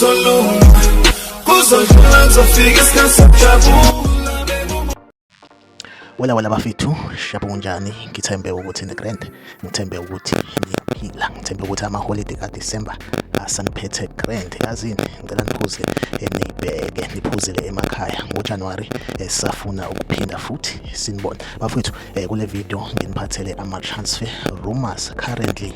Kuzolunga, kuzodlula, kuzofika isikhathi sokujabula. Wela wela bafethu, shabu kunjani? Ngithembe ukuthi ni-grand, ngithembe ukuthi niyaphila, ngithembe ukuthi amaholide kaDisemba asaniphethe grand. Yazini, ngicela niphuze nibheke, niphuzele emakhaya ngoJanuwari sisafuna ukuphinda futhi sinibone. Bafethu, kule video nginiphathele ama-transfer rumors currently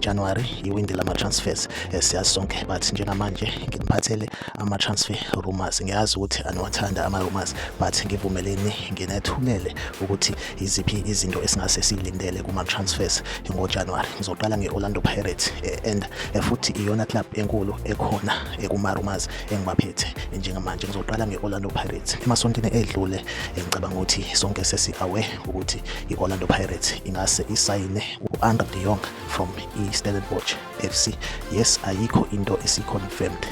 January iwindi lama-transfers siyazi sonke, but njengamanje nginiphathele ama-transfer rumors. Ngiyazi ukuthi aniwathanda ama-rumors, but ngivumeleni nginethulele ukuthi iziphi izinto esingase siyilindele kuma-transfers ngoJanuary. Ngizoqala nge-Orlando Pirates and futhi iyona club enkulu ekhona kuma-rumors engibaphethe njengamanje. Ngizoqala nge-Orlando Pirates. Emasontweni edlule ngicabanga ukuthi sonke sesi-aware ukuthi i-Orlando Pirates ingase isayine u-Andre de Jong from i-Stellenbosch FC. Yes, ayikho into esi-confirmed,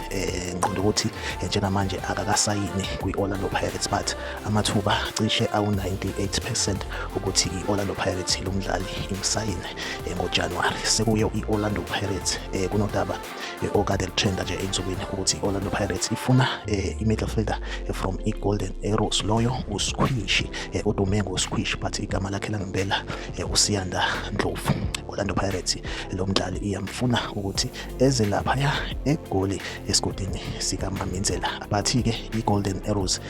ngiqonda ukuthi njengamanje akakasayini kwi-Orlando Pirates, but amathuba cishe awu-98% ukuthi i-Orlando Pirates lo mdlali imsayine ngoJanuary. Sekuyo i-Orlando Pirates, kunodaba okade lutrenda nje ensukwini ukuthi i-Orlando Pirates ifuna i-midfielder from i-Golden Arrows, loyo uSkhwishi, udume ngoSkhwishi, but igama lakhe langempela uSiyanda Ndlovu. Orlando Pirates lo mdlali iyamfuna ukuthi eze laphaya eGoli esigodini sikaMaminzela. Bathi-ke i-Golden Arrows,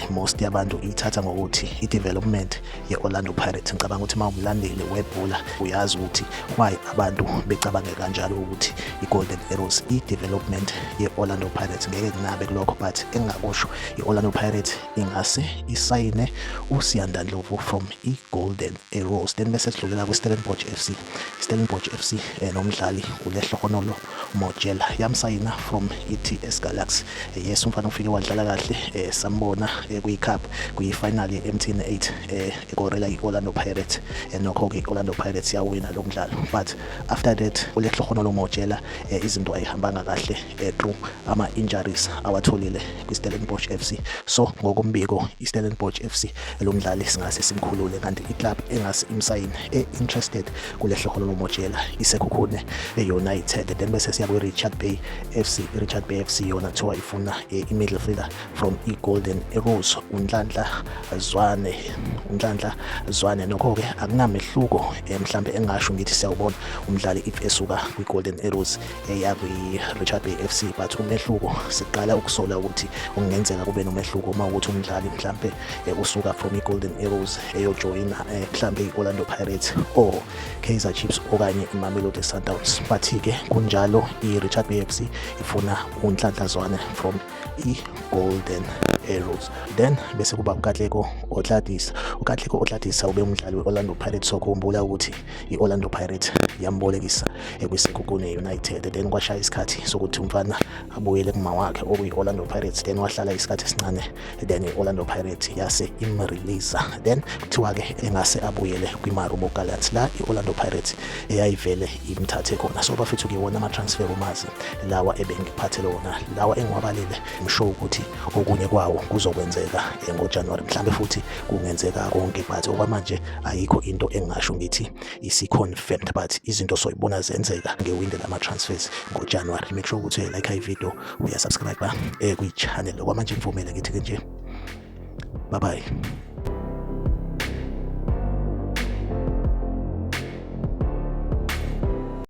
most yabantu ithatha ngokuthi i-development ye-Orlando Pirates. Ngicabanga ukuthi uma umlandeli webhola uyazi ukuthi why abantu becabange kanjalo ukuthi i-Golden Arrows i-development ye-Orlando Pirates. Ngeke nginabe kulokho, but engingakusho, i-Orlando Pirates ingase isayine uSiyanda Ndlovu from i-Golden Arrows. Then bese sidlulela kwi-Stellenbosch FC. Stellenbosch FC nomdlali uLehlohonolo Mojela yamsayina from i-TS Galaxy. Yes, umfana ufike wadlala kahle, sambona kwi-cup kwi-final ye-MTN 8 ekorela i-Orlando Pirates. Nokho-ke i-Orlando Pirates yawina lo mdlalo, but after that uLehlohonolo Mojela izinto ayihambanga kahle through ama-injuries awatholile kwi-Stellenbosch FC. So ngokombiko i-Stellenbosch FC lo mdlali singase simkhulule, kanti i-club engase imsayine e-interested kuLehlohonolo Mojela iSekhukhune United. Then bese siya kwi-Richard Bay FC. I-Richard Bay FC yona kuthiwa ifuna i-midfielder from i-Golden Arrows, uNhlanhla Zwane. uNhlanhla Zwane, nokho-ke akunamehluko mhlambe engasho ngithi siyawubona umdlali if esuka kwi-Golden Arrows eya kwi-Richard Bay FC, but umehluko siqala ukusola ukuthi kungenzeka kube nomehluko uma ukuthi umdlali mhlambe usuka from i-Golden Arrows eyojoyina mhlambe i-Orlando Pirates or Kaizer Chiefs okanye iMamelodi Sundowns. Bathi-ke kunjalo, i-Richard Bay FC ifuna uNhlanhla Zwane from i-Golden Arrows. Then bese kuba uKatlego Otladisa. UKatlego Otladisa ube umdlali we-Orlando Pirates. Sokhumbula ukuthi i-Orlando Pirates yambolekisa kwiSekhukhune United, then kwashaya isikhathi sokuthi umfana abuyele kuma wakhe okuyi-Orlando Pirates, then wahlala isikhathi esincane, then i-Orlando Pirates yase imreleasa. Then kuthiwa-ke engase abuyele kwiMarumo Gallants la i-Orlando Pirates eyayivele imthathe khona. So bafethu, ngiwona ama-transfer rumours lawa ebengiphathele wona, lawa engiwabalile. Ngisho ukuthi okunye kwawo kuzokwenzeka ngoJanuwari, mhlambe futhi kungenzeka konke, but okwamanje ayikho into engingasho ngithi isi-confirmed, but izinto soyibona zenzeka ngewindi lama-transfers ngoJanuwari. Make sure ukuthi uyayilike ivideo, uyasubscribe kwi-channel. Okwamanje ngivumele ngithi-ke nje bye bye.